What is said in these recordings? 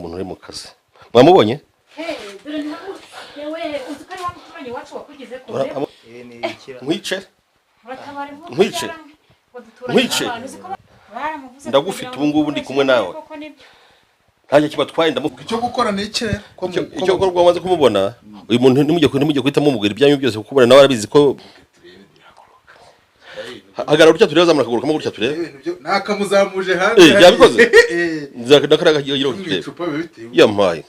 Umuntu uri mu kazi mwamubonye? Dore yewe, uzi ko ari wa muturanyi wacu wakugize ko Nkwice. uratabara inkuru. Nkwice. Ngo duturanye Nkwice. n'abantu, uzi ko baramuvuze Ndagufite kugira ubu ngubu ndi ngo kumwe nawe. koko nibyo. Ntajya kibatwaye, ndamu Icyo gukora ni iki rero ko Icyo gukorwa, wamaze kumubona uyu muntu, ntimujye guhita mumubwira ibyanyu byose, kuko ubona nawe arabizi ko. Hagarara gutya turebe, zamura akaguru kamwe gutya turebe. Ibintu nakamuzamuje hanze. Eh, yabikoze? Eh. Nzakara kagira Mu turebe. icupa biba bitewe. Yampaye,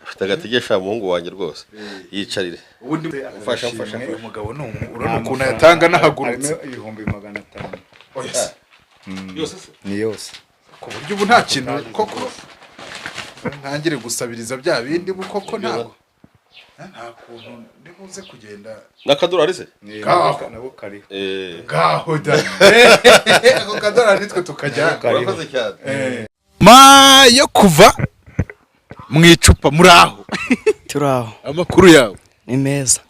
afite agatege sha, muhungu wanjye rwose, yicarire. Ubundi Mfasha, mfasha. Uyu mugabo ni urabona ukuntu ayatanga nahagurutse. Harimo 500,000. Oya se. Yose se? Ni yose. Ku buryo ubu nta kintu koko ntangire gusabiriza bya bindi, ubu koko ntabwo nta kuntu ndibuze kugenda. N'akadorari se? Ngaho. Nabo kariho. Eh. Ngaho da, ako kadorari nitwe tukajyana. Urakoze cyane. Ma yo kuva mu icupa, muri aho? Turi aho. Amakuru yawe? Ni meza.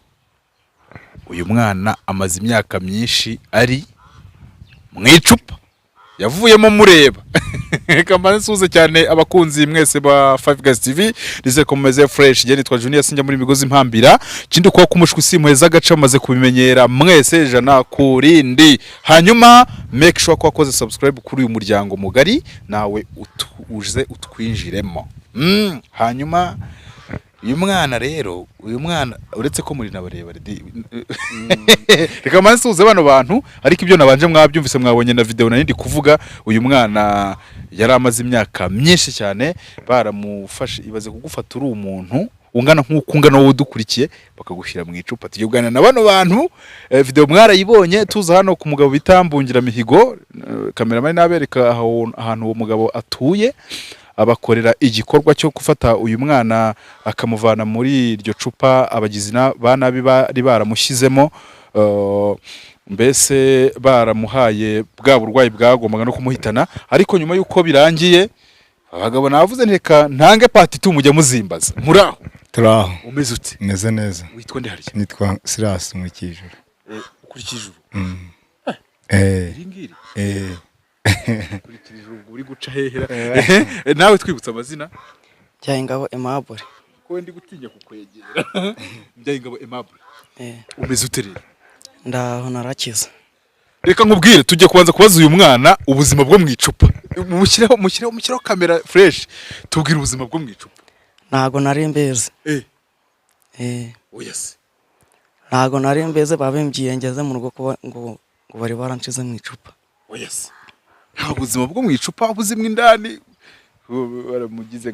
Uyu mwana amaze imyaka myinshi ari mu icupa, yavuyemo mureba. Reka mbanze nsuhuze cyane abakunzi mwese ba Five Guys TV, nizere ko mumeze fresh. Njye nitwa Junior, sinjya muri migozi mpambira ikindi kuba kumushwi simuheza agace, mumaze kubimenyera mwese 100%. Hanyuma make sure ko wakoze subscribe kuri uyu muryango mugari, nawe uze utwinjiremo. Hanyuma uyu mwana rero, uyu mwana uretse ko muri na barebare reka mbanze nsuhuze bano bantu, ariko ibyo nabanje mwabyumvise, mwabonye na video nari ndi kuvuga. Uyu mwana yari amaze imyaka myinshi cyane baramufashe. Ibaze kugufata uri umuntu ungana nk'uko ungana wowe udukurikiye, bakagushyira mu icupa. Tugiye kuganira na bano bantu. Video mwarayibonye, tuza hano ku mugabo bita Mbungiramihigo. Kameramani nabereka ahantu uwo mugabo atuye, abakorera igikorwa cyo gufata uyu mwana akamuvana muri iryo cupa abagizi ba nabi bari baramushyizemo, mbese baramuhaye bwa burwayi bwagombaga no kumuhitana. Ariko nyuma y'uko birangiye, abagabo navuze nti reka ntange part two, mujya muzimbaza. Muri aho? Turi aho. Umeze ute? Meze neza. Witwa nde harya? Nitwa Silas Nkurikijuru. Ukurikije ijuru? Eh. Iri ngiri? Eh. Ukurikije ijuru, ubwo uri guca hehera. Nawe twibutsa amazina. Byayingabo Aimable. Ko ndi gutinya kukwegera. Byayingabo Aimable. Eh. Umeze ute rero? Ndaho, narakize. Reka nkubwire, tujye kubanza kubaza uyu mwana ubuzima bwo mu icupa. Mushyireho, mushyireho, mushyireho kamera fresh, tubwire ubuzima bwo mu icupa. Ntago nari mbizi. Eh. Eh. Oya se. Ntago nari mbizi, babimbwiye ngeze mu rugo kuba ngo bari baranshize mu icupa. Oya se, nta buzima bwo mu icupa, ubuzima indani baramugize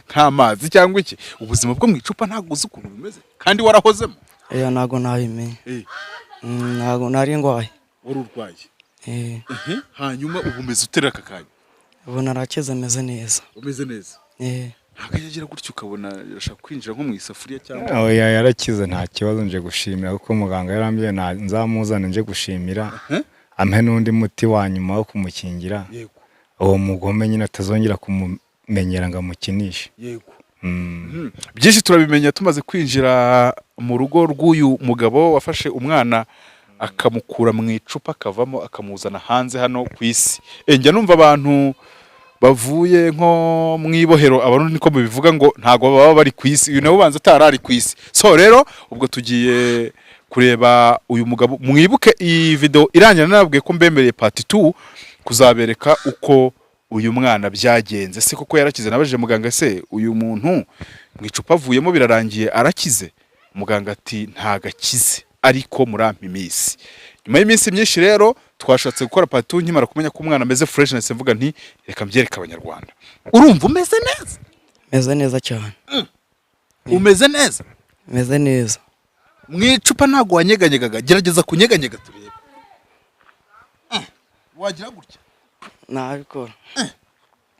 nk'amazi cyangwa iki. Ubuzima bwo mu icupa ntabwo uzi ukuntu bumeze kandi warahozemo? Eh, ntago nabimenye. Eh. Ntago nari ndwaye. Wari urwaye? Eh. Hanyuma ubu umeze ute aka kanya? Ubu narakize, meze neza. Umeze neza? Eh. Ntabwo ajya agira gutyo ukabona arashaka kwinjira nko mu isafuriya cyangwa? Oya, yarakize, nta kibazo. Nje gushimira kuko muganga yarambwiye nzamuzane nje gushimira, ampe n'undi muti wa nyuma wo kumukingira, uwo mugome nyine atazongera kumumenyera ngo amukinishe. Byinshi turabimenya tumaze kwinjira mu rugo rw'uyu mugabo wafashe umwana akamukura mu icupa, akavamo, akamuzana hanze hano ku isi. Njya numva abantu bavuye nko mu ibohero, Abarundi niko mubivuga, ngo ntabwo baba bari ku isi. Uyu nawe ubanza atari ari ku isi. So rero ubwo tugiye kureba uyu mugabo. Mwibuke iyi video irangira nababwiye ko mbemereye part 2 kuzabereka uko uyu mwana byagenze, se koko yarakize. Nabajije muganga: "Se uyu muntu mu icupa avuyemo birarangiye, arakize?" Muganga ati: "Ntago akize, ariko murampa iminsi." Nyuma y'iminsi myinshi rero twashatse gukora part 2. Nkimara kumenya ko umwana ameze fresh, nahise mvuga nti reka mbyereke Abanyarwanda. Urumva umeze neza? Meze neza cyane. Umeze neza? Meze neza. Mu icupa ntabwo wanyeganyegaga? Gerageza kunyeganyega turebe. Wagira gutya? Nabikora.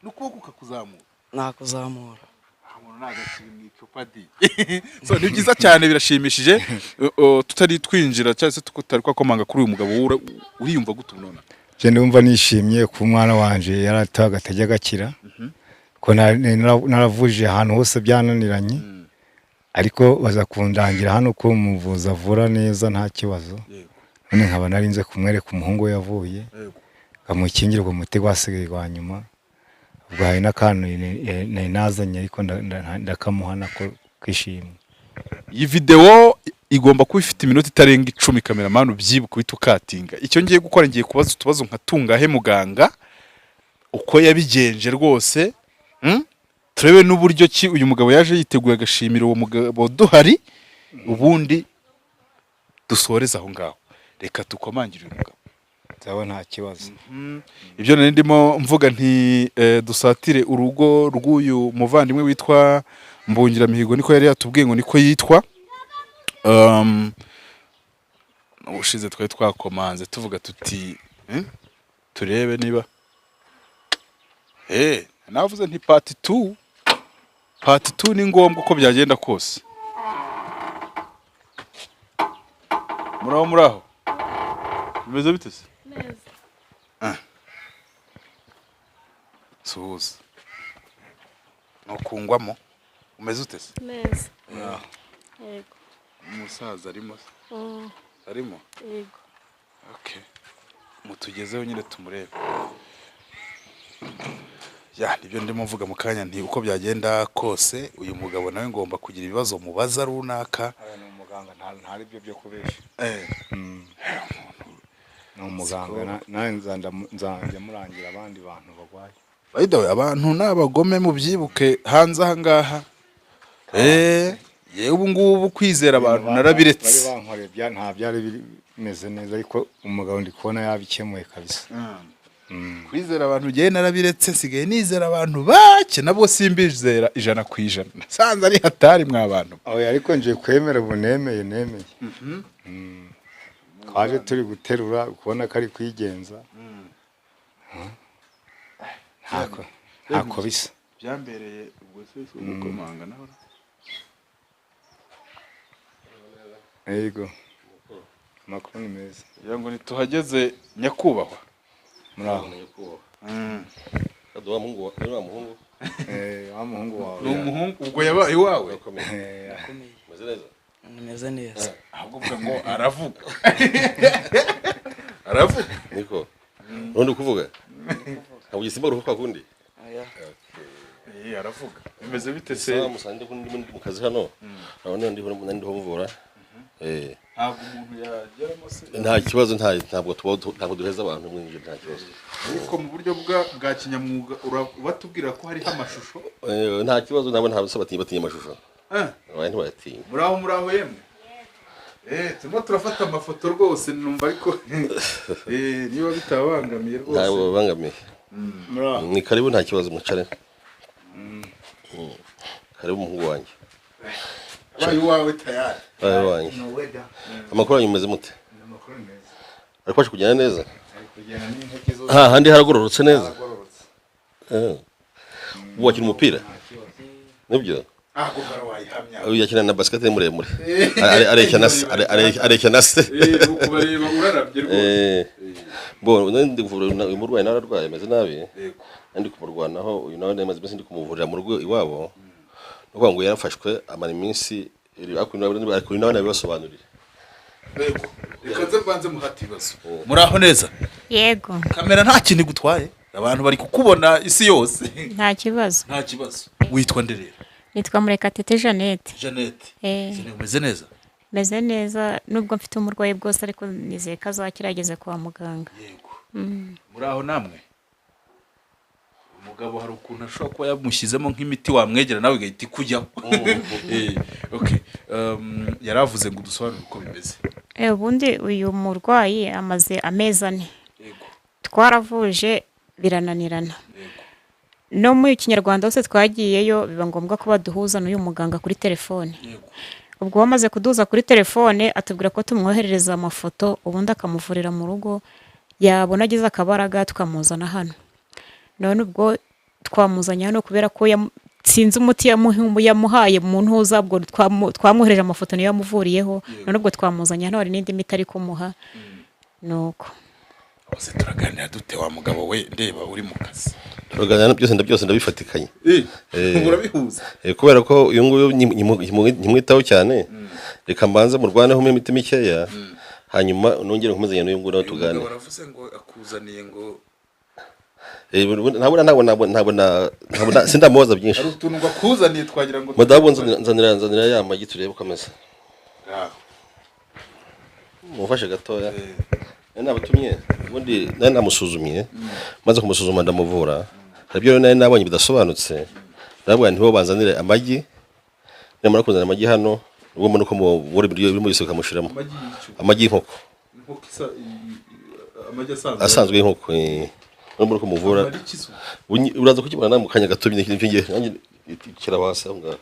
N'ukuboko ukakuzamura? Nakuzamura. Umuntu ntabwo akiri mu icupa di. So ni byiza cyane, birashimishije. Tutari twinjira cyangwa se tutari twakomanga kuri uyu mugabo, wowe uriyumva gute ubu nonaha? Je ndumva nishimye kuba umwana wanje yarataye atajya agakira, ko naravuje ahantu hose byananiranye, ariko baza kundangira hano ko umuvuzi avura neza, nta kibazo. None nkaba narinze kumwereka umuhungu we yavuye, nkamukingirwa umuti wasigaye wa nyuma. Ubwo hari n'akantu nari nazanye ariko ndakamuha nako kishimwe. Iyi videwo igomba kuba ifite iminota itarenga 10. Kameramani, ubyibuke uhita ukatinga. Icyo ngiye gukora, ngiye kubaza utubazo nka tungahe muganga uko yabigenje rwose, Turebe n'uburyo ki uyu mugabo yaje yiteguye agashimira uwo mugabo duhari, ubundi dusoreze aho ngaho. Reka tukomangire uyu mugabo. Nzaba nta kibazo. Ibyo nari ndimo mvuga nti dusatire urugo rw'uyu muvandimwe witwa Mbungiramihigo, niko yari yatubwiye ngo niko yitwa. Ubushize twari twakomanze tuvuga tuti turebe niba navuze nti part 2, part 2 ni ngombwa uko byagenda kose. Muraho, muraho, bimeze bite se? Neza. Suhuza nukungwamo. Umeze ute se? Neza. Yego. Umusaza arimo se? Arimo? Yego. Okay, mutugezeho nyine tumurebe. Ya, nibyo ndimo mvuga mu kanya nti uko byagenda kose uyu mugabo nawe ngomba kugira ibibazo mubaza runaka. Ni umuganga, ntari byo byo kubesha. Ni umuganga, nawe nzajya murangira abandi bantu barwaye. By the way, abantu ni abagome, mubyibuke hanze aha ngaha. Yewe, ubu ngubu kwizera abantu narabiretse. Bari bankoreye, nta byari bimeze neza, ariko umugabo ndi kubona yabikemuye kabisa. Kwizera abantu ngewe narabiretse, nsigaye nizera abantu bake, nabwo simbizera 100%. Nasanze ari hatari mwa bantu. Oya, ariko ngiye kwemera ubu, nemeye. Twaje turi guterura, kubona ko ari kwigenza, ntako bisa. Byambereye ubwo se si ugukomanga naho? Yego, amakuru ni meza. Kugira ngo ntituhageze nyakubahwa. Muraho. Kaduha muhungu wa muhungu. Wa muhungu wawe. Ni umuhungu ubwo yabaye iwawe. Umeze neza? Nimeze neza. Ahubwo uvuga ngo aravuga, aravuga. Niko urundi kuvuga ntabwo gisimba uruhu kwa kundi. Oya. Aravuga. Bimeze bite se? Sawa, musanze ko ndi mu kazi hano, urabona ndiho ndiho mvura. Ntabwo umuntu yageramo se? Nta kibazo, ntabwo tuba ntabwo duheza abantu mwinjira, nta kibazo. Ariko mu buryo bwa kinyamwuga batubwira ko hariho amashusho. Nta kibazo, nabo ntabwo se batinya amashusho. Abaye ntibayatinya. Muraho, muraho yemwe. Turimo turafata amafoto rwose, numva ariko niba bitabangamiye rwose. Ntabwo babangamiye. Muraho. Ni karibu, nta kibazo, mwicare. Karibu umuhungu wanjye. Abaye iwawe tayari. Abaye wanjye. Amakuru yanyu mumeze mute? Amakuru ni meza. Ari kubasha kugenda neza? Ari kugenda n'intege zose. Ha handi haragororotse neza. Aragororotse. Ubu wakina umupira nibyo? Ntabwo wayihamya. Uyu yakina na basket, ni muremure, areshya na se, areshya na se. Kubareba urarabye rwose. Bo ndi kuvura uyu murwayi, nawe ararwaye, ameze nabi. Yego. Ndi kumurwanaho uyu nawe, namaze iminsi ndi kumuvurira mu rugo iwabo. Ni ukuvuga ngo yarafashwe amara iminsi, ariko uyu nawe nabibasobanurira. Yego, reka nze mbanze muhate ibibazo. Muraho neza? Yego. Kamera nta kintu igutwaye, abantu bari kukubona isi yose. Nta kibazo. Nta kibazo. Witwa nde rero? Nitwa Murekatete Jeannette. Jeannette. Eh. Jeannette, umeze neza? Meze neza nubwo mfite umurwayi bwose, ariko nizeye ko azakira ageze kwa muganga. Yego. Muraho namwe. Umugabo hari ukuntu ashobora kuba yamushyizemo nk'imiti, wamwegera nawe igahita ikujyaho. Okay. Yaravuze ngo udusobanurire uko bimeze. Ubundi uyu murwayi amaze amezi 4. Yego. Twaravuje birananirana. Yego. No mu kinyarwanda hose twagiyeyo, biba ngombwa ko baduhuza n'uyu muganga kuri telefone. Yego. Ubwo bamaze kuduhuza kuri telefone, atubwira ko tumwoherereza amafoto, ubundi akamuvurira mu rugo, yabona agize akabaraga tukamuzana hano. None ubwo twamuzanye hano kubera ko sinzi umuti yamuhaye mu ntuza. Ubwo twamwohereje amafoto, niyo yamuvuriyeho. None ubwo twamuzanye hano, hari n'indi miti ari kumuha, nuko. Bose turaganira dute wa mugabo we, ndeba uri mu kazi? Turaganira byose, byose ndabifatikanye. Urabihuza. Kubera ko uyu nguyu nyimwitaho cyane, reka mbanze murwaneho imiti mikeya, hanyuma nongere nkomezanye n'uyu nguyu nawe tuganire. Umugabo aravuze ngo akuzaniye ngo Ntabwo sindamubaza byinshi. Hari utuntu ngo akuzaniye twagira ngo Madamu, nzanira ya magi turebe uko ameze. Mumufashe gatoya. Nari nabatumye, ubundi nari namusuzumye, maze kumusuzuma ndamuvura. Hari ibyo nari nabonye bidasobanutse, ndababwira nti bo banzanire amagi. Nimara kuzana amagi hano, ubwo mbona uko mubura ibiryo birimo byose bikamushiramo. Amagi y'icyo? Amagi y'inkoko. Inkoko isa amagi asanzwe? Asanzwe y'inkoko. Urabona uko muvura. Amara iki se? Uraza kukibona nawe mu kanya gato nyine, ngiye nanjye kiraba hasi aho ngaho.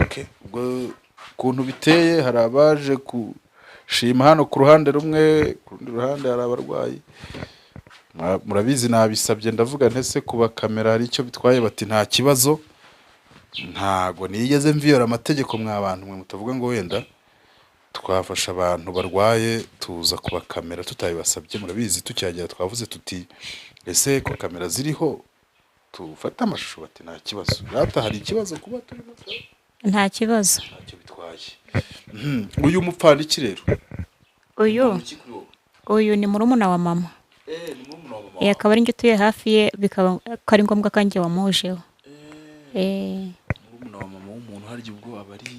Okay, ubwo ukuntu biteye, hari abaje gushima hano ku ruhande rumwe, ku rundi ruhande hari abarwayi. Murabizi nabisabye, ndavuga ntese kuba kamera hari icyo bitwaye? Bati nta kibazo. Ntago nigeze mviyora amategeko mwa bantu mwe, mutavuga ngo wenda twafasha abantu barwaye tuza kubakamera tutabibasabye. Murabizi tukihagera twavuze tuti ese ko kamera ziriho tufate amashusho? Bati nta kibazo. Rata hari ikibazo kuba turimo? Nta kibazo. Ntacyo bitwaye. Uyu mupfandiki rero? Uyu uyu ni murumuna wa mama. Ni murumuna wa mama? Akaba ari njye utuye hafi ye, bikaba ko ari ngombwa ko njye wamujeho. Murumuna wa mama w'umuntu harya ubwo aba ari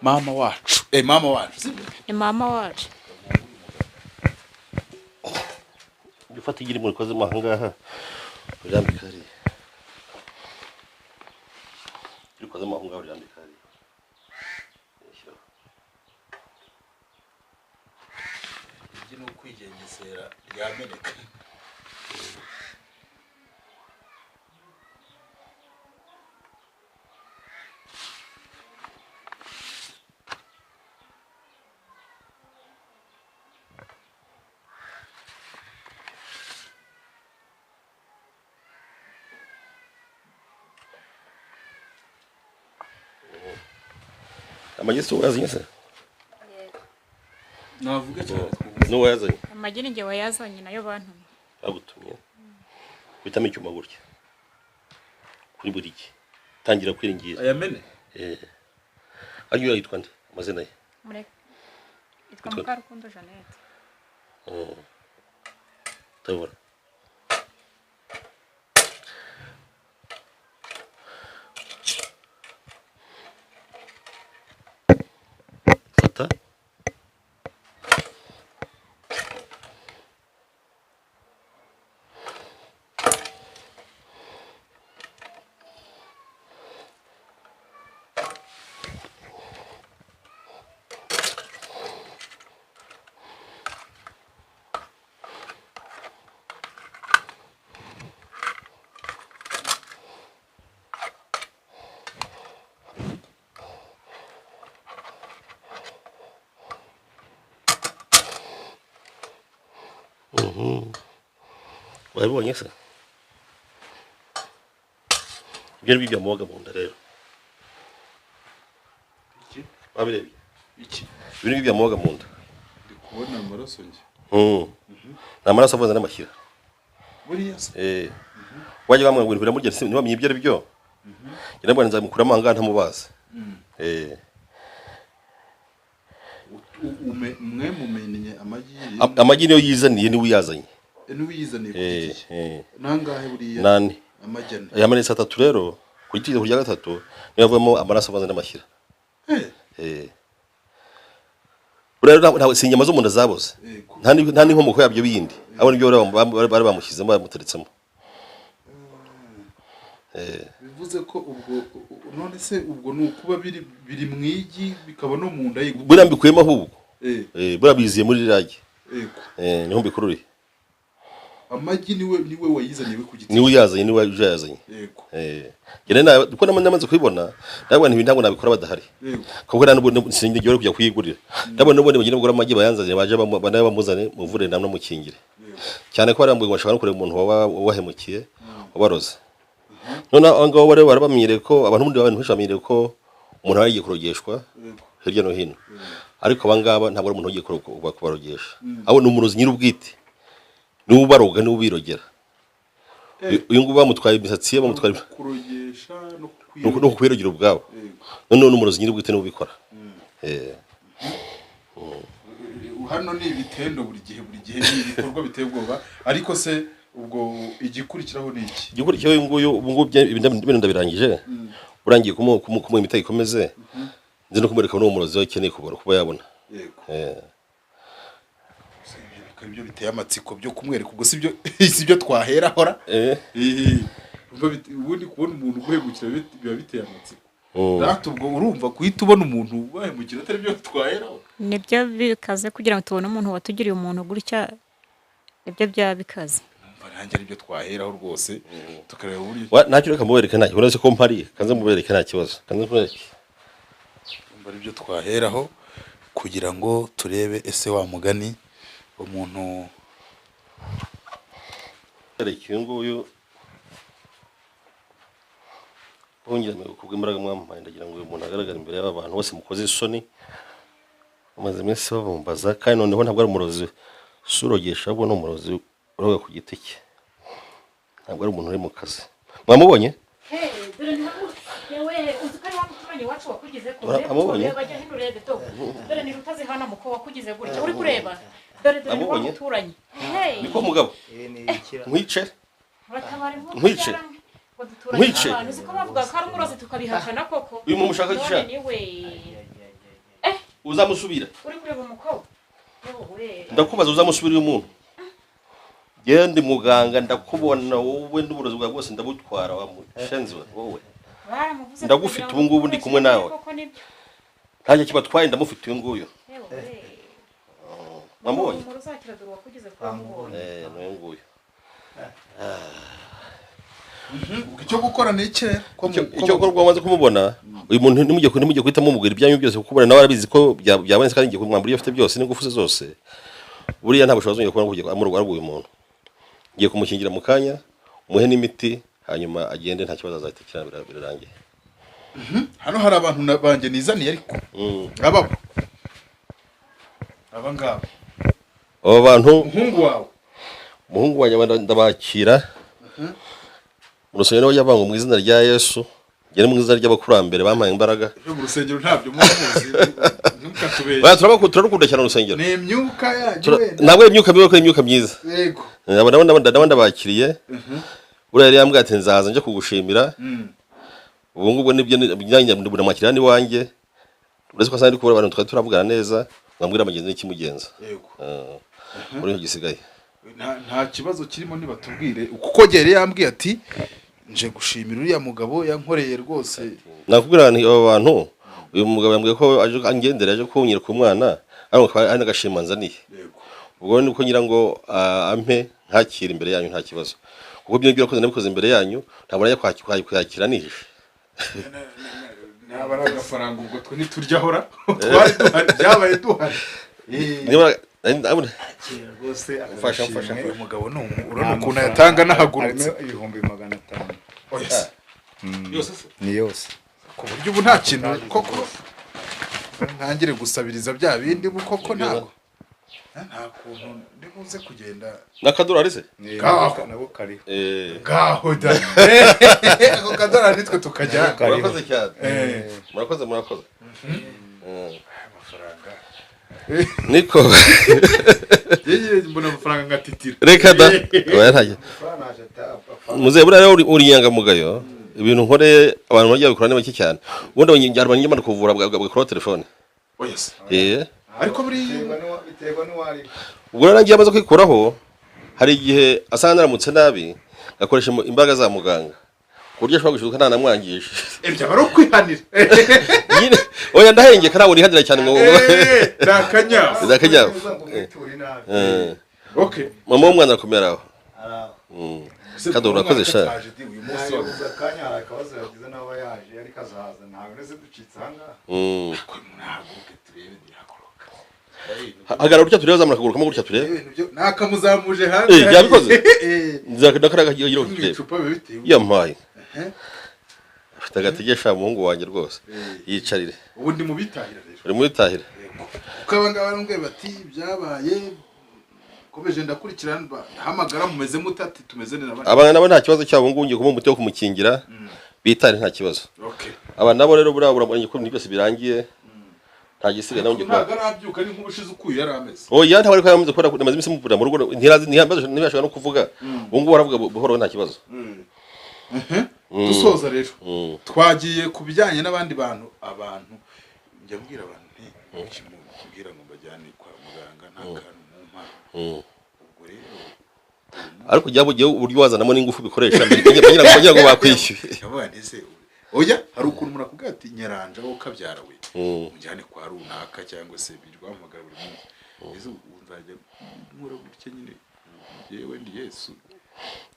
mama wacu, mama wacu sibyo? Ni mama wacu. Ujya ufata igi rimwe rikozemo aha ngaha urirambika hariya, rikozemo aho ngaho urirambika hariya. Shyiraho. Igi ni ukwigengesera ryameneka. Amagi si uwayazanye se? Navuga cyane. N'uwayazanye? Amagi ni njye wayazanye, nayo bantumye. Bagutumye guhitamo icyuma gutya kuri buri gi, tangira kwiringira. Ayamene. Hanyuma yitwa nde, amazina ye? Mureke. Yitwa Mukarukundo Jeannette. Ndabona. Fata. Wabibonye se? Ibyo ni byo byamubaga mu nda rero. Iki? Wabirebye? Iki? Ibi ni byo byamubaga mu nda. Ndi kubona amaraso njye. Ni amaraso avanze n'amashyira. Buriya se? Wajya bamwe ngo biramurya, ntibamenye ibyo ari byo. Njye nzamukuramo aha ngaha ntamubazi. Mwe mumenye amagi? Amagi niyo yizaniye, niwe uyazanye. Niwe uyizaniye ku giti cye? Eh. Nangahe buriya? Nane. Amagi ane? Yamenetse atatu rero, ku giti rya gatatu niyo avamo amaraso avanze n'amashyira. Buriya rero ntabwo si inyama zo mu nda zaboze. Nta n'inkomoko yabyo bindi. Abo nibyo bari bamushyizemo, bamuteretsemo. Bivuze ko ubwo none se ubwo ni ukuba biri mu igi bikaba no mu nda ye? Buriya mbikuyemo ahubwo. Buriya biziye muri ragi. Niho mbikururiye. Amagi niwe wayizaniye we ku giti? Niwe uyazanye, niwe uyazanye. Njye kuko namaze kubibona, ndabona ibi ntabwo nabikora badahari. Kuko nta n'ubundi sinjye ngiye kujya kuyigurira. Ndabona n'ubundi bagenda bagura amagi bayanzanye, baje nawe bamuzane muvure namwe mukingire. Cyane ko barambwiye ngo bashobora no kureba umuntu wabahemukiye, wabaroze. None aho ngaho bari barabamenyereye ko abantu bundi, abantu benshi bamenyereye ko umuntu aba yagiye kurogeshwa hirya no hino. Ariko aba ngaba ntabwo ari umuntu ugiye kubarogesha. Abo ni umurozi nyir'ubwite. Niwe ubaroga, niwe ubirogera. Uyu nguyu bamutwaye imisatsi ye, bamutwaye kurogesha no no kwirogera ubwabo. Noneho n'umurozi nyir'ubwite niwe ubikora. Hano ni ibitendo buri gihe, buri gihe ni ibikorwa biteye ubwoba. Ariko se ubwo igikurikiraho ni iki? Igikurikiyeho, uyu nguyu ubu ngubu ibintu ndabirangije, urangiye kumuha imiti ikomeze, nzi no kumwereka n'uwo murozi we akeneye kubura kuba yabona. Yego. Eh. Ibyo bikaba ibyo biteye amatsiko byo kumwereka, ubwo sibyo, sibyo twahera hora. Ubundi kubona umuntu uguhemukira biba biteye amatsiko. Rata, ubwo urumva guhita ubona umuntu ubahemukira atari byo twaheraho? Nibyo bikaze, kugira ngo tubone umuntu watugiriye umuntu gutya, nibyo byaba bikaze. Numva nanjye aribyo twaheraho rwose, tukareba uburyo. Ntacyo, reka mubereke, ntacyo uretse ko mpari, kanze mubereke, nta kibazo, kanze mubereke. Numva aribyo twaheraho kugira ngo turebe ese wa mugani umuntu. Bereke uyu nguyu. Wongera kubw'imbaraga mwampaye, ndagira ngo uyu muntu agaragare imbere y'aba bantu bose mukoze isoni, bamaze iminsi babumbaza. Kandi noneho ntabwo ari umurozi si urogesha, ahubwo ni umurozi uroga ku giti cye, ntabwo ari umuntu uri mu kazi. Mwamubonye? Dore yewe, uzi ko ari wa muturanyi wacu wakugize ko Amubonye? Bajya hino urebe, do dore ni rutazihana muko wakugize gutya uri kureba, dore dore ni wa Amubonye? muturanyi. Hey! Niko mugabo, nkwice. Uratabara inkuru. Nkwice. Ngo duturanye Nkwice. n'abantu, uzi ko bavuga ko ari umurozi tukabihakana koko? Uyu muntu ushaka None gisha? niwe. Uzamusubira? Uri kureba umukobwa, yewe. Ndakubaza, uzamusubira uyu muntu? Genda muganga, ndakubona wowe n'uburozi bwawe bwose ndabutwara, wa mushenzi we wowe. Baramuvuze. Ndagufite kugira ubu ngubu ndi kumwe nawe. Koko nibyo. Ntacyo kibatwaye, ndamufite uyu nguyu. Yewe. Wamubonye? Umuntu uzakira, dore uwakugize ko wamubonye. Eh, n'uyu nguyu. Icyo gukora ni iki rero? Ko Icyo gukora, ubwo wamaze kumubona uyu muntu, ntimujye guhita mumubwira ibyanyu byose, kuko ubona nawe arabizi ko byabonetse, kandi ngiye kumwambura ibyo afite byose n'ingufu ze zose. Buriya ntabwo ushobora kuzongera kubona kujya amurwara. Uyu muntu ngiye kumukingira mu kanya, umuhe n'imiti, hanyuma agende, nta kibazo, azahita akira, birarangiye. Hano hari abantu banjye nizaniye, ariko ababo aba ngaba. Abo bantu? Umuhungu wawe. Umuhungu wanjye ndabakira mu rusengero, bajya banga mu izina rya Yesu, ngere mu izina ry'abakurambere bampaye imbaraga. Ibyo mu rusengero ntabyo muba muzi, ntimukatubeshye. Baya, turarukunda cyane urusengero. Ni imyuka yanyu wenda. Ntabwo ari imyuka mibi, ariko ni imyuka myiza. Yego. Abo nabo ndabakiriye. Buriya yari yambwiye ati nzaza nje kugushimira. Ubu ngubu nibyo nanjye ndamwakira n'iwanjye, uretse ko asanga ndi kubura abantu twari turavugana neza, mwambwira amagenzi n'ikimugenza. Yego. Muri icyo gisigaye. Nta kibazo kirimo, nibatubwire, kuko yari yambwiye ati nje gushimira uriya mugabo yankoreye rwose. Nakubwira nti aba bantu, uyu mugabo yambwiye ko aje angendera, aje kunyira ku mwana, ariko akaba ari n'agashima nzaniye. Yego. Ubwo ni uko ngira ngo ampe ntakire imbere yanyu, nta kibazo, kuko ibyo nibyo nakoze, nabikoze imbere yanyu, ntabwo najya kwakira nihishe. Naba ari agafaranga, ubwo twe ntiturya, twari duhari, byabaye duhari. Niba Rwose. Mfasha, mfasha. Uyu mugabo ni urabona ukuntu ayatanga nahagurutse. Harimo 500,000. Oya se. Yose se? Ni yose. Ku buryo ubu nta kintu koko ntangire gusabiriza bya bindi, ubu koko ntabwo nta kuntu ndi buze kugenda. N'akadorari se? Ngaho. Nabo kariho. Ngaho da, ako kadorari nitwe tukajyana. Kariho. Murakoze cyane, murakoze, murakoze. Amafaranga. Niko. Yewe, mbona amafaranga ngatitira. Reka da, oya, ntacyo muzehe. Buriya rero uri inyangamugayo, ibintu nkoreye abantu bajya babikora ni bake cyane. Ubundi abanyarwanda njya kuvura bagakuraho telefone. Oya se. Eh. Ariko buriya Biterwa n'uwari. Ubwo rero nagiye amaze kwikuraho, hari igihe asanga naramutse nabi, ngakoresha imbaraga za muganga ku buryo ashobora gushiduka ntanamwangije. Ibyo aba ari ukwihanira. Nyine oya, ndahengeka, ntabwo nihanira cyane ngo Ni akanyafu. Ni akanyafu. Ngo mwiture inabi. Okay. Mama w'umwana arakomera aho. Araho. Kado, urakoze sha. Uyu munsi wa Yabuze akanya, hari akabazo yagize n'aba yaje, ariko azahaza, ntabwo neze ducitse ahangaha. Ntahaguruke turebe ntihaguruka. Hagarara gutya turebe, zamura akaguru kamwe gutya turebe. Ibintu byo nakamuzamuje hanze. Yabikoze? Eh. Nzakora kagira Mu turebe. icupa biba biteye ubwoba. Yampaye, afite agatege sha, umuhungu wanjye rwose, yicarire. Ubu ndi mu bitahira rero. Uri muri tahira. Kuko aba ngaba barambwiye bati byabaye komeje, ndakurikirana, ndahamagara, mumeze mute? Ati tumeze neza bane. Abana nabo nta kibazo cyabo, ngubu ngiye kumuha umuti wo kumukingira, bitare nta kibazo. Okay. Aba nabo rero buriya burabonye ko ibintu byose birangiye. Nta gisigaye nawe ngiye kuba. Ntabwo arabyuka, ni nk'ubushize ukuye yari ameze. Oya, ntabwo ariko yamaze kubera amaze iminsi muvura mu rugo, ntirazi, ntibashobora no kuvuga. Ubu ngubu aravuga buhoro, nta kibazo. Dusoza rero, twagiye ku bijyanye n'abandi bantu. Abantu, njya mbwira abantu nti kimubwira ngo mbajyane kwa muganga, nta kantu mumpa. Ubwo rero Ariko jya uburyo wazanamo n'ingufu bikoresha ngira ngo bakwishyuye. Ndavuga nti se oya, hari ukuntu umuntu akubwira ati: "Nyaranja, wowe ukabyara we, mujyane kwa runaka," cyangwa se birirwa bamuhamagara buri munsi. Ese ubu nzajya nkora gutya nyine, yewe ndi Yesu?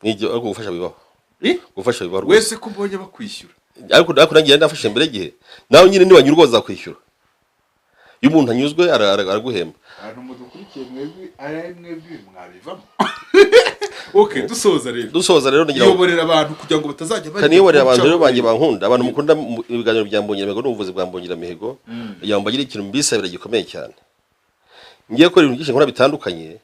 Nibyo, ariko gufasha bibaho. Eh? Gufasha bibaho rwose. Wese ko mbonye bakwishyura. Ariko nanjye nafashe mbere y'igihe. Nawe nyine niwanyurwa bazakwishyura. Iyo umuntu anyuzwe araguhemba. Abantu mudukurikiye mwebwe, ari mwebwe mwabivamo. Okay, dusoza rero. Dusoza rero, ngira ngo Iyoborera abantu kugira ngo batazajya bajya kaniyoborera abantu rero guca- banjye bankunda, abantu mukunda ibiganiro bya Mbonyeramihigo n'ubuvuzi bwa Mbonyeramihigo, kugira ngo mbagire ikintu mbisabira gikomeye cyane. Ngiye gukora ibintu byinshi nkora bitandukanye.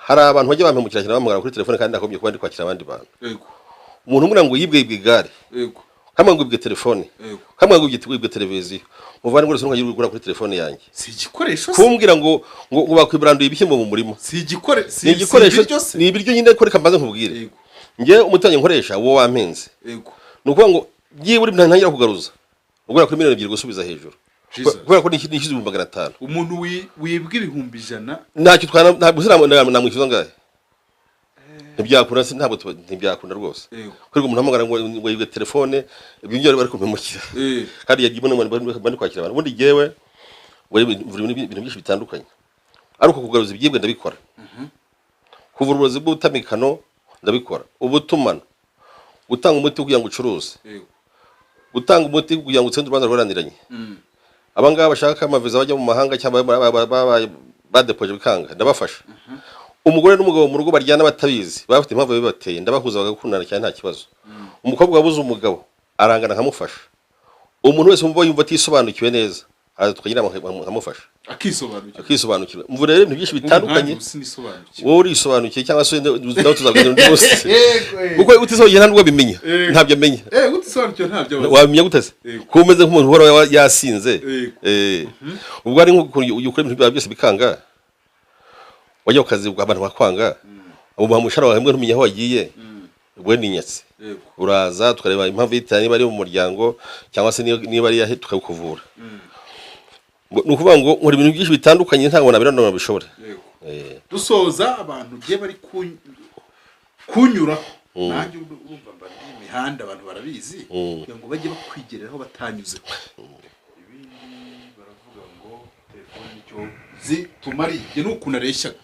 Hari abantu bajya bampemukira cyane, bampamagara kuri telefone kandi nakagombye kuba ndi kwakira abandi bantu. Umuntu umwe ngo yibwe igare, kamwe ngo yibwe telefone, kamwe ngo yibwe televiziyo. Muvandimwe rwose, ntukajye ugura kuri telefone yanjye. Si igikoresho se? Kumbwira ngo bakwiburanduye ibishyimbo mu murima. Si igikore si Ni igikoresho. Si ibiryo se? Ni ibiryo nyine, ariko reka mbanze nkubwire. Njye umutungo nkoresha uwo wampenze, ni ukuvuga ngo byibura ntangira kugaruza ugura kuri miliyoni 2 gusubiza hejuru. Jesus. Kubera ko nishyuza 500,000. Umuntu wibwa 100,000? Ntacyo twana, ntabwo namwishyuza ngahe, ntibyakunda. Ntabwo ntibyakunda rwose. Kuri umuntu ahamagara ngo yibwe telefone, ibyo ngibyo bari kumpemukira. Kandi yagiye mbona bari kwakira abantu. Ubundi jyewe ngo mvura ibintu byinshi bitandukanye, ariko kugaruza ibyibwe ndabikora, kuvura uburozi bw'ubutamikano ndabikora, ubutumano, gutanga umuti kugira ngo ucuruze, gutanga umuti kugira ngo utsinde urubanza rwaraniranye. Abangaba bashaka amaviza bajya mu mahanga cyangwa badepoje bikanga, ndabafasha. Umugore n'umugabo mu rugo baryana batabizi, baba bafite impamvu bibateye, ndabahuza bagakundana cyane, nta kibazo. Umukobwa wabuze umugabo arangana nkamufasha. Umuntu wese wumva yumva atisobanukiwe neza araza tukagira inama nkamufasha. Akisobanukirwa. Akisobanukirwa. Mvura rero ibintu byinshi bitandukanye. Nkanjye ubu sinisobanukiwe. Wowe urisobanukiye, cyangwa se nawe tuzaganira undi munsi. Yego. Kuko utisobanukiye nta nubwo abimenya. Ntabyo amenya. Utisobanukiwe ntabyo abazi. Wabimenya gute se? Kuba umeze nk'umuntu uhora yasinze. Ubwo ari nk'ukuntu ukora ibintu byawe byose bikanga, wajya ku kazi abantu bakwanga, ubaha umushahara wahembwe ntumenya aho wagiye, ubwo ni inyatsi. Uraza tukareba impamvu y'itera, niba ari mu muryango cyangwa se niba ari iyahe, tukabikuvura. Ni ukuvuga ngo nkora ibintu byinshi bitandukanye, ntabwo nabirandura ngo bishobore. Dusoza, abantu ugiye bari kunyuraho, nanjye urumva mba ndi imihanda, abantu barabizi, kugira ngo bajye bakwigereraho batanyuze. Ibindi baravuga ngo telefone nicyo zitumariye. Njye ni ukuntu areshyaga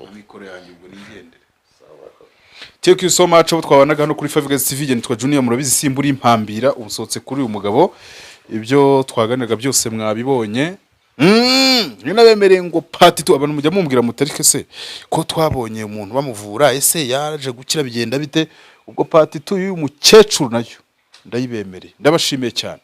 amikoro yanjye, ubwo nigendere. Thank you so much abo twabanaga hano kuri Five Guys TV. Nitwa Junior, murabizi simbura impambira. Ubusohotse kuri uyu mugabo, ibyo twaganiraga byose mwabibonye. Ni nabemereye ngo part two. Abantu mujya mumbwira mutarike se ko twabonye umuntu bamuvura, ese yaje gukira bigenda bite? Ubwo part two y'uyu mukecuru nayo ndayibemereye. Ndabashimiye cyane.